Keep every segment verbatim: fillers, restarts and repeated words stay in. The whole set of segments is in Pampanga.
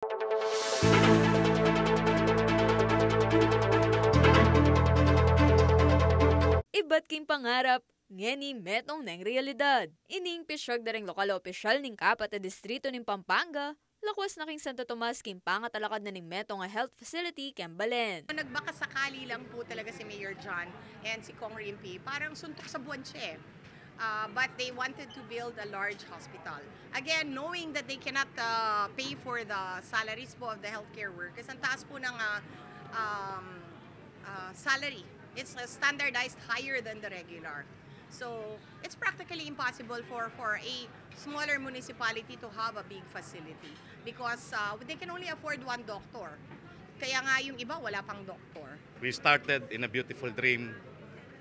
Ibat king pangarap, ngeni metung neng realidad. Ining pisyag da reng lokal a opisyal ning kapat a distrito ning Pampanga, lakwas na king Santo Tomas king pangatalakad na ning metung a health facility keng balen. Nagbakasakali lang po talaga si Mayor John and si Cong Rimpi. Parang suntok sa buwan siya eh. Uh, but they wanted to build a large hospital. Again, knowing that they cannot uh, pay for the salaries po of the healthcare workers, ang taas po ng uh, um, uh, salary. It's uh, standardized higher than the regular. So, it's practically impossible for, for a smaller municipality to have a big facility because uh, they can only afford one doctor. Kaya nga yung iba wala pang doktor. We started in a beautiful dream,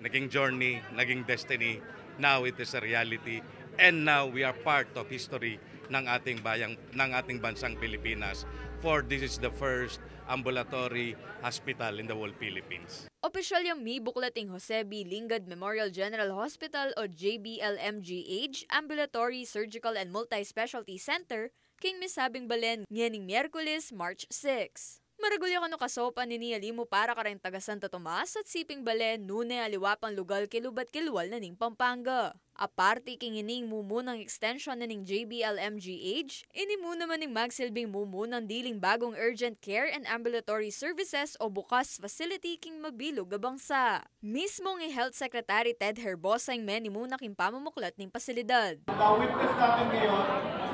naging journey, naging destiny. Now it is a reality. And now we are part of history ng ating bayang, ng ating bansang Pilipinas. For this is the first ambulatory hospital in the whole Philippines. Opisyal yang mibuklat ing Jose B. Lingad Memorial General Hospital o J B L M G H Ambulatory, Surgical and Multi-Specialty Center king misabing balen ngening Miyerkules, March six. Maragul ya kanu kasopan ini a limu para kareng taga Santo Tomas at siping balen nune aliwa pang lugal king lubat kilwal na ning Pampanga. Aparte king ining mumunang extension na ning J B L M G H, ini mu naman ing magsilbing mumunang diling bagong urgent care and ambulatory services o bukas facility king mabilug a bangsa. Mismung i Health Secretary Ted Herbosa ing menimuna king pamamuklat ning pasilidad. Na-witness natin ngayon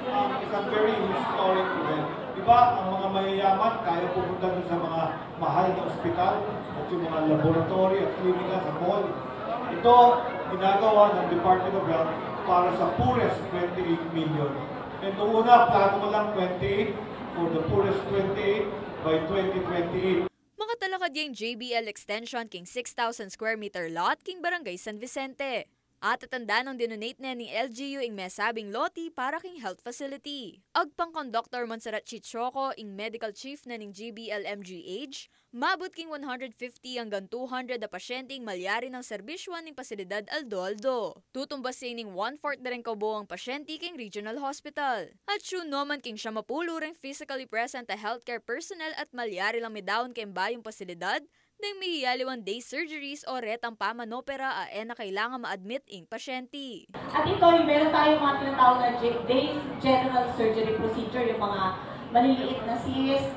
ang isang very historic event. Di ba, ang mga mayayaman kaya pumunta dun sa mga mahal na ospital at yung mga laboratory at klinika sa mall. Ito, ginagawa ng Department of Health para sa poorest twenty-eight million. And noong una, plano mo lang twenty-eight for the poorest twenty-eight by twenty twenty-eight. Makatalakad ya ing J B L extension king six thousand square meter lot king Barangay San Vicente. At tatandang dinonate ne ning L G U ing mesabing lote para king health facility. Agpang kang Doktor Montserrat Chichoco, ing medical chief na ning J B L M G H, mabut king one hundred fifty anggang two hundred a pasyente ing malyari nang serbisyuan ning pasilidad aldo-aldo. Tutumbas ya ining one-fourth da reng kaubuang pasyente king regional hospital. At siyam naman king siyam a pulu reng physically present a healthcare personnel at malyari lang midaun king bayung pasilidad, deng miyayaliwang day surgeries o retang pamanopera a e na kailangan ma-admit ing pasyente. At ito, yung meron tayong mga tinatawag na ge-, day general surgery procedure, yung mga maliliit na cyst,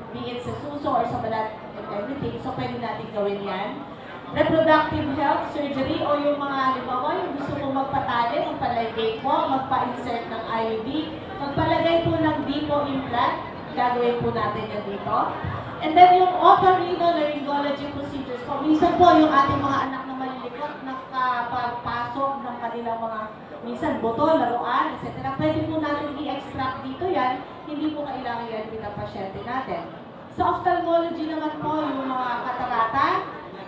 be it sa suso or sa balat and everything. So, pwede natin gawin yan. Reproductive health surgery o yung mga, halimbawa, yung gusto pong magpatali, magpa-ligate po, magpa-insert ng I U D, magpalagay po ng Depo implant, gagawin po natin yan dito. And then yung otorhinolaryngology procedures po, minsan po yung ating mga anak na malilikot, nakapagpasok ng kanilang mga, minsan buto, laruan, et cetera. Pwede po natin i-extract dito yan, hindi po kailangan i-admit ang pasyente natin. Sa ophthalmology naman po, yung mga katarata,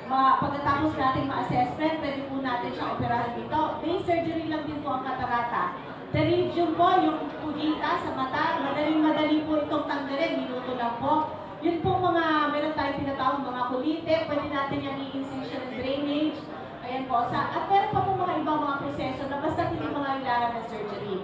ma-, pagkatapos natin ma-assessment, pwede po natin siyang operahan dito. Day surgery lang din po ang katarata. Pterygium po, yung kugita sa mata, madaling-madali po itong tanggalin, minuto lang po. Yun pong mga, meron tayong tinatawag mga kulite, pwede natin yung i-incision and drainage. Ayan po. Sa, at meron pa pong mga ibang mga proseso na basta hindi mga kailangan ng surgery.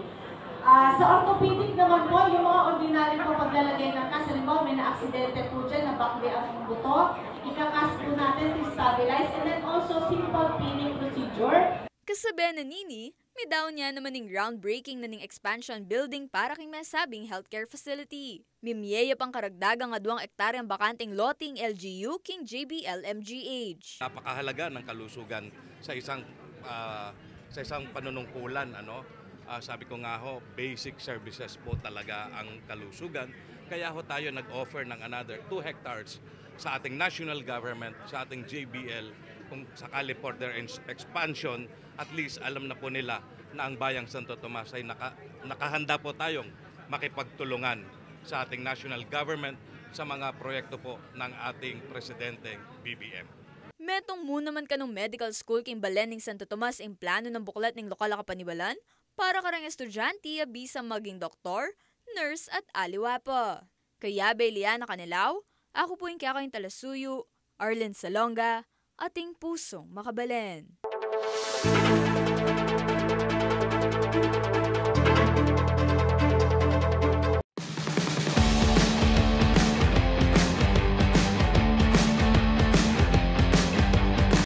Ah, sa orthopedic naman po, yung mga ordinary po paglalagay ng cast, halimbawa may na-aksidente po dyan, nabakle ang buto, ika-cast po natin to stabilize, and then also simple pinning procedure. Kasabe na nini, midaun ya naman ing groundbreaking na ning expansion building para king mesabing healthcare facility. Mimie ya pang karagdagang adwang ektaryang bakanteng lote ing L G U king J B L M G H. Napakahalaga ng kalusugan sa isang, ah, sa isang panunungkulan, ano? Ah, sabi ko nga ho, basic services po talaga ang kalusugan. Kaya ho tayo nag-offer ng another two hectares sa ating national government, sa ating J B L, kung sakali further ins-, expansion, at least alam na po nila na ang Bayang Santo Tomas ay naka-, nakahanda po tayong makipagtulungan sa ating national government sa mga proyekto po ng ating presidenteng B B M. Metung mu naman kanung medical school king balen ning Santo Tomas ing planu nang buklat ning lokal a kapaniwalan para kareng estudyante a bisang maging doktor, nurse at aliwa pa. Kayabe Liana Canelao, aku pu ing kekayung talasuyu, Arlene Salonga, ating pusung makabalen.